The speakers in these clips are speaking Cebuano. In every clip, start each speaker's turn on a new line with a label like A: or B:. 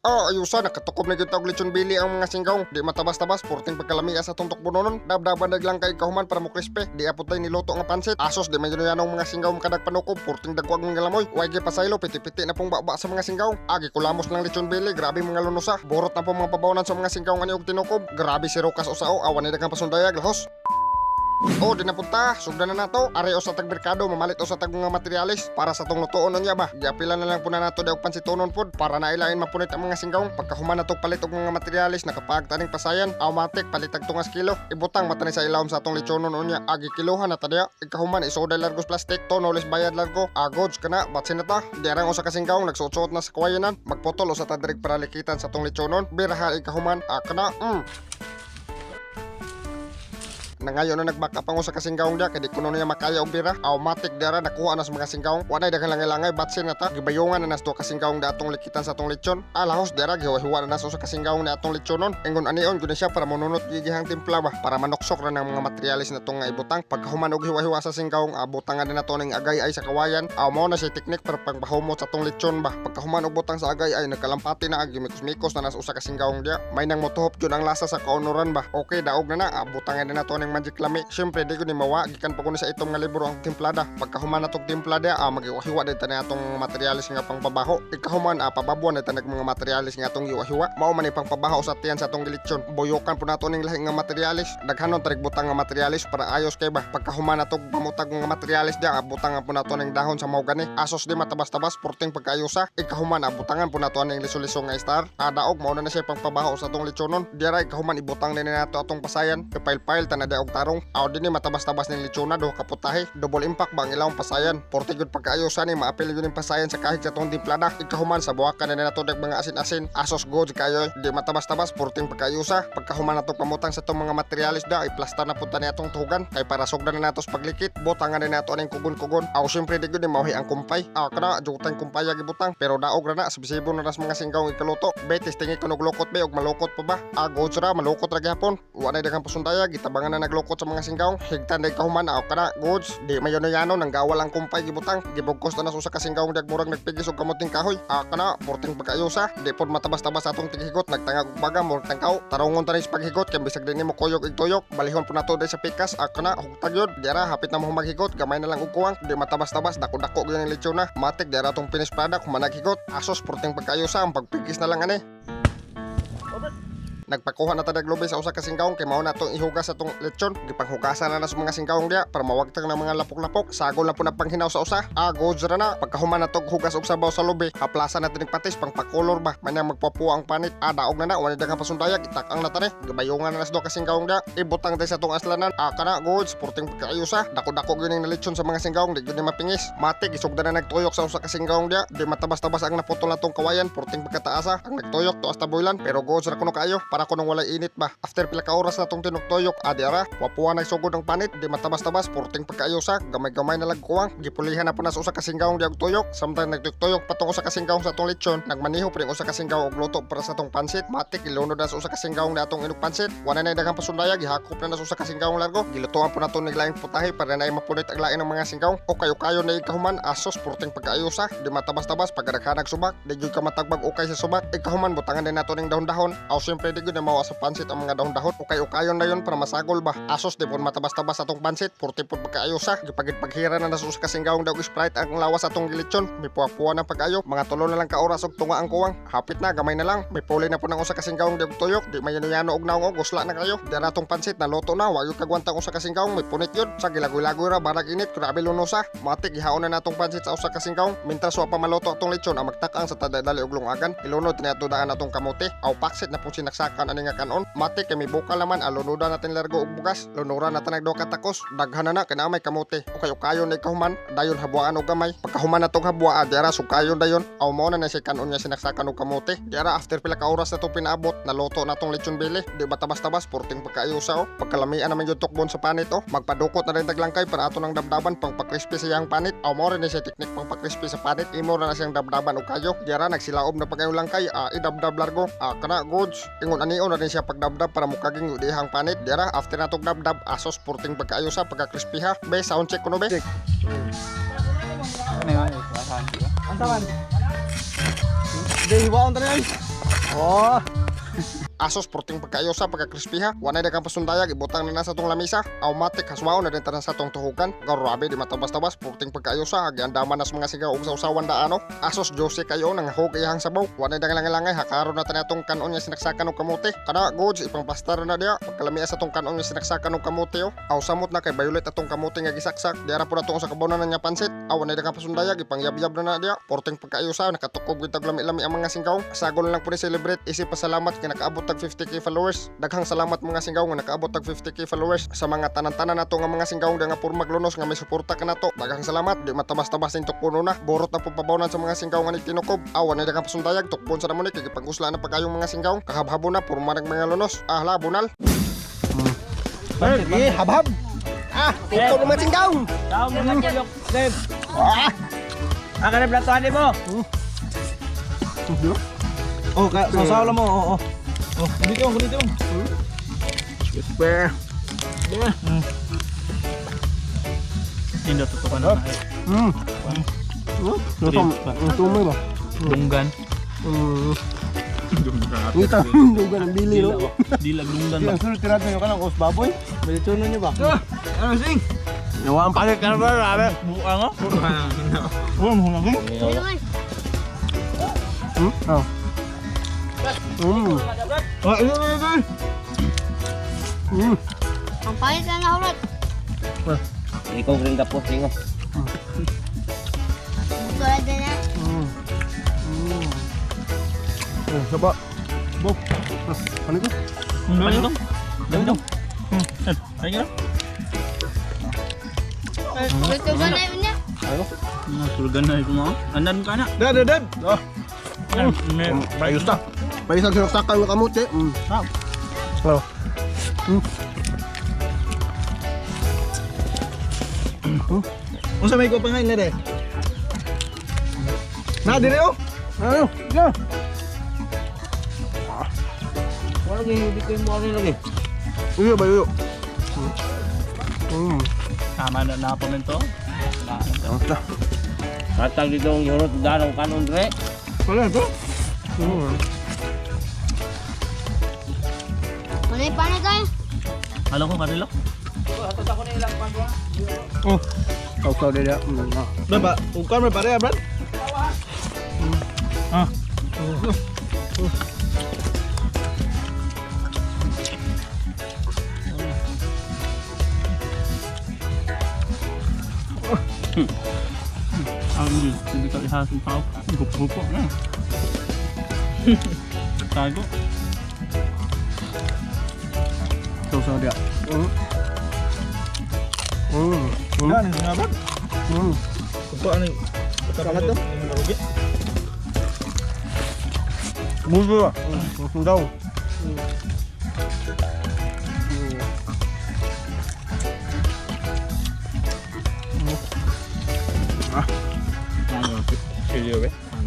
A: Oh, ayusa, nakatukob na gyud og lechon belly ang mga singgong. Di matabas-tabas, porting pagkalamia sa tong tukbononon. Dabdaban lang kay kahuman para mo crispy. Di apot day niluto nga pansit. Asos, di man yanong mga singgaw makadag panukob, porting dagwag mga lamoy. Way gi pasaylo, piti-piti na pong baba sa mga singgaw. Agi kulamos ng lechon belly, grabe mga lunosa. Borot na po mga pabawnan sa mga singgaw ani og tinukob. Grabe si Rokas usao, awan ni daghang pasundayag lahos. Oh, di na punta. Sugdan na nato. Ari sa tagmerkado, mamalit o sa tag mga materyales para sa tong lutoon niya ba. Giapila na lang po na nato og pansitonon pod para nailain mapunit ang mga singgong. Pagkahuman nato palit og mga materyales, nakapag taning pasayan, automatic palitag tungas kilo. Ibutang mata ni sa ilawom sa atong lechonon unya. Agi kilohan na ta diya. Ikahuman isoday largos plastic, tono les bayad largo. Agods kana, batsin na ta. Diarang usa ka singgong nagsuot-suot na sa kawayanan. Magputol usa ta direk para likitan sa atong lechonon. Biraha ikahuman, ah, kana. Nangayo na nagbaka pang usa ka singgong dia kay di kuno niya makaya og bira. Automatic dara nakuha na sa mga singgong. Wa nay daghang langay-langay, batsin na ta. Gibayungan na nas duha ka singgong da atong likitan sa atong lechon. Alahos dara gihiwa-hiwa na nas usa ka singgong na atong lechonon. Ingon anion gud na siya para monunot gigihang timpla ba para manuksok ra ng mga materyales na tong nga ibutang. Pagkahuman og hiwa-hiwa sa singgong, abutangan na nato ning agay ay sa kawayan. Aw, mao na siya teknik para pagpahumot sa atong lechon ba. Pagkahuman og butang sa agay ay nagkalampati na, agi mikos-mikos na nas usa ka singgong dia. May nang motuhop jud ang lasa sa kaunoran ba. Okay, daog na na. Abutangan na nato ning magic lami. Syempre di ko ni mawa gikan pa kuno sa itom nga libro ang timplada. Pagkahuman natong timplada, magiwa-hiwa din tani atong materyales nga pangpabaho. Ikahuman, pababuan na tanag mga materyales nga atong giwa-hiwa. Mao man ni pangpabaho sa tiyan sa atong gilitsyon. Buyukan po nato ning lahi nga materyales. Daghanon tarig butang nga materyales para ayos kay ba. Pagkahuman natong pamutag nga materyales dia, abutangan po nato ning dahon sa mahogani. Asos, di matabas-tabas, porting pagkaayusa. Ikahuman, abutangan po nato ning liso-liso nga star. Adaog, mao na na siya pangpabaho sa atong lechonon. Diara ikahuman ibutang din nato atong pasayan. Kapile-pile tanada og tarong. Aw, dinhi matabas-tabas ning lechona, duha ka putahe. Double impact ba ang ilawong pasayan. Porte gyud pagkaayusa ni maapil gyud ning pasayan sa kahig sa atong timplada. Ikahuman sa buwakan na nato dag mga asin-asin. Asos, good kayo. Di matabas-tabas, porting pagkaayusa. Pagkahuman nato pamutang sa atong mga materyales da, iplasta na pud ta ni atong tugan. Kay para sugdan na nato sa paglikit. Butangan na nato aning kugon-kugon. Aw, syempre di gyud ni mauhi ang kumpay. Aw, kana jutan kumpay gibutang. Pero daog ra na, sabisibo na ras mga singgong ikaluto. Be, testingi kuno lukot be og malukot pa ba. Ah, goods ra, malukot ra gihapon. Wa na daghang pasundaya, gitabangan na naglukot sa mga singgong. Higtan day kahuman, aw, kana goods. Di mayo na yano nang gawal ang kumpay gibutang. Gibugkos na nas usa ka singgong dag murag nagpigis og kamuting kahoy. Ah, kana porting pagkaayusa. Di pod matabas-tabas atong tighigot, nagtangag og baga murag tangkaw. Tarungon ta sa paghigot kay bisag di nimo kuyog ig tuyok. Balihon po nato day sa pikas. Ah, kana hugtag yun. Diara hapit na mo maghigot, gamay na lang og kuwang. Di matabas-tabas, dako-dako gyud ang lechona. Matik diara tong finished product managhigot. Asos, porting pagkaayusa, ang pagpigis na lang ani. Nagpakuha na ta lubi sa usa ka singgong kay mao na atong ihugas sa atong lechon. Gipanghugasan na na sa mga singgong dia para mawagtang ng mga lapok-lapok. Sagol na po na panghinaw sa usa. Ah, goods ra na. Pagkahuman na tog hugas og sabaw sa lubi, haplasan na tinig patis pang pakolor ba. Manyang magpapuwa ang panit. Ah, daog na na. Wala daghang pasundayag. Itakang na tani. Gabayungan na nas duha ka singgong dia. Ibutang tayo sa atong aslanan. Ah, kana goods. Porting pagkaayusa. Dako-dako gyud ning nalechon sa mga singgong. Di gyud ni mapingis. Matik isugda na nagtuyok sa usa ka singgong dia. Di matabas-tabas ang naputol na tong kawayan. Porting pagkataasa. Ang nagtuyok to hasta bulan. Pero goods ra kuno kaayo. Para kunong walay init ba. After pila ka oras na tong tinuktoyok, adi ara, wapuan nagsugod ang panit, di matabas-tabas, porting pagkaayusa, gamay-gamay na lang kuwang, gipulihan na po na sa usa ka singgong di og tuyok. Samtang nagtuyok patong usa ka singgong sa atong lechon, nagmaniho pa rin usa ka singgong og luto para sa atong pansit. Matik ilunod na sa usa ka singgong na atong inog pansit. Wala na daghang pasundaya, gihakop na na sa usa ka singgong largo. Gilutuan po nato nig laing putahe para na mapunit ang lain ng mga singgong. O kayo-kayo na ikahuman, asos, porting pagkaayusa, di matabas-tabas pagkadaghanag subak, di gyud ka matagbag ukay sa subak. Ikahuman butangan din nato ning dahon-dahon. Aw, syempre di gyud na mawa sa pansit ang mga dahon-dahon. Ukay-ukayon na yun para masagol ba. Asos, di po matabas-tabas atong pansit, porti po pagkaayusa. Gipagid paghira na sa usa ka singgong daw Sprite ang lawas atong gilitsyon. May puwa-puwa na pag-ayo. Mga tulo na lang ka oras og tunga ang kuwang. Hapit na, gamay na lang. May puli na po ng usa ka singgong daw tuyok. Di mayano-yano og naong og gusla na kayo. Di na atong pansit na luto na. Wayo kagwantang usa ka singgong. May punit yun. Sa gilagoy-lagoy ra barag init. Grabe lunosa. Matik gihaon na natong pansit sa usa ka singgong. Mintras wa pa maluto atong lechon, ang magtakang sa tadali og lungagan. Ilunod ni ato daan atong kamote. Aw, paksit na pong sinaksakan ani nga kanon. Matik kay may bukal naman, alunodan natin largo og bugas. Lunuran natin nagduha ka takos. Daghan na na kay naa may kamote. Okay, ukayon na ikahuman, dayon habwaan og gamay. Pagkahuman natong habwa, diara sukayon dayon. Aw, mao na na siya kanon nga sinaksakan og kamote. Diara after pila ka oras na to pinaabot, naluto na tong lechon belly. Di ba tabas-tabas, porting pagkaayusa oh. Pagkalamian naman yung tukbon sa panit oh. Magpadukot na rin taglangkay para ato ng dabdaban pang pakrispy sa iyang panit. Aw, mao rin ni siya teknik pang pakrispy sa panit. Imo na na siyang dabdaban og kayo. Diara nagsilaob na pagkayo langkay, idabdab largo. Ah, kana goods. Ingon anion na rin siya pagdabdab para mukaging dihang panit. Diara after natong dabdab, asos, porting pagkaayusa, pagka-crispy ha. Be, sound check kuno be.
B: Ano yun? Asahan ba?
C: Asa man? Hindi, hiwaon ta na.
B: Oh.
A: Asos, porting pagkaayo sa pagka-crispy ha. Wanay daghang pasundayag, ibutang na na sa tong lamisa. Automatic haswaon na din tanan sa tong tuhukan. Grabe, di matabas-tabas, porting pagkaayo sa giandaman na sa mga sigaw ug sausawan daano. Asos, Jose kayo nang hog iyang sabaw. Wanay daghang langay hakaron na tanan atong kanon nga sinaksakan og kamote. Kana goods ipangplastar na diya. Pagkalamia sa tong kanon nga sinaksakan og kamote oh. Aw samot na kay violet atong kamote nga gisaksak. Diara po na tong sa kabonan na nga pansit. Aw wanay daghang pasundayag, ipangyabyab na na diya. Porting pagkaayo sa nakatukob gyud tag lami-lami ang mga singkaw. Sagol lang po ni celebrate isip pasalamat kay nakaabot tag 50K followers. Daghang salamat, mga singgaw, nga nakaabot tag 50K followers. Sa mga tanan-tanan nato nga mga singgaw nga pormag lunos nga may suporta kanato. Daghang salamat. Di matabas-tabas ning tukpuno na. Borot na po pabawnan sa mga singgaw nga nigtinukob. Awan na daghang pasundayag, tukpon sa namon ni kay gipangusla na pagkayong mga singgaw. Kahabhabo na porma ng mga lunos. Ah, bunal.
B: Eh, habhab. Ah, tukob ng mga singgaw.
C: Tao mo lang kayok. Deb.
B: Ah.
C: Ang kanang platuhan mo.
D: Oh, ka sausaw lang mo. Oo, oo. Oh, dito, dito.
B: Super.
C: Hindi totoo ka na.
B: Lutom, tumoy ba?
C: Dunggan.
B: Ito, dugan ang bili, no?
C: Dilag dunggan ba?
D: Ang sunod tirato nyo ka ng os baboy. Medituno nyo ba? Ano sing?
B: Nawa ang palit ka na ba, rabe?
C: Buka nga.
D: Oh, mo na
B: Oh.
D: Oh, ano ano ano?
E: Ang pangit na nahulat.
F: Ikaw rin kapos ningo.
E: Tulad na na.
B: Eh, saba. Bo. Ano ito?
C: Ano ito? Ganito. Ay nga.
E: Ito ba na yun niya?
C: Sulugan na ito mga. Andan ka na.
D: Dad, dad, dad. Oh,
B: Ayos na. May isang sinaksakan ng kamote.
D: Ah.
B: Oh.
D: Unsa may ko pangain na de? Na dire oh.
B: Ano? Yeah.
F: Wala gyud hindi ko mo ano lagi.
B: Uyo ba, uyo?
C: Tama na na po nito.
B: Ayos na.
F: Hatag dito ang gihurot darong kanon dre.
D: Wala to.
E: Ano yung paano tayo?
C: Alam ko kanila.
B: Oh. Kau-kau dia. Ah.
D: Dad ba, ug camera pare, brad.
C: Ah. Ang hindi ka ihasong tao. Gupo-gupo na. Tago.
B: Sausaw dia.
D: Dad, nga brad. Ito ano?
B: Salamat to.
D: Muso ba?
B: Daw.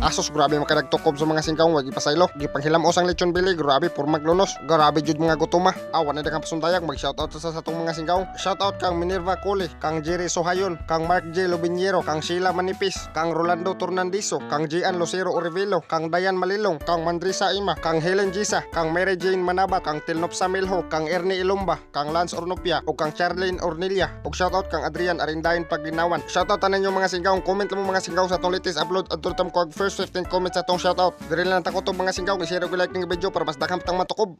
A: Asos, grabe makanagtukob sa mga singkaw wag ipasaylo. Gipanghilam osang lechon bili, grabe pormag lunos. Grabe jud mga gutuma. Awan na daghang pasundayag, mag shoutout sa sa atong mga singkaw. Shoutout kang Minerva Cole, kang Jerry Sohayon, kang Mark J Lobiniero, kang Sheila Manipis, kang Rolando Tornandiso, kang Gian Lucero Orivelo, kang Dayan Malilong, kang Mandrisa Ima, kang Helen Gisa, kang Mary Jane Manabat, kang Tilnop Samilho, kang Ernie Ilumba, kang Lance Ornopia, ug kang Charlene Ornelia. Ug shoutout kang Adrian Arindain Paglinawan. Shoutout tanan yung mga singkaw. Comment lang mo, mga singkaw, sa atong latest upload at tam ko first 15 comments sa atong shoutout. Diri lang ta kutob, mga singkaw. I-share ug like ning video para mas daghang tang matukob.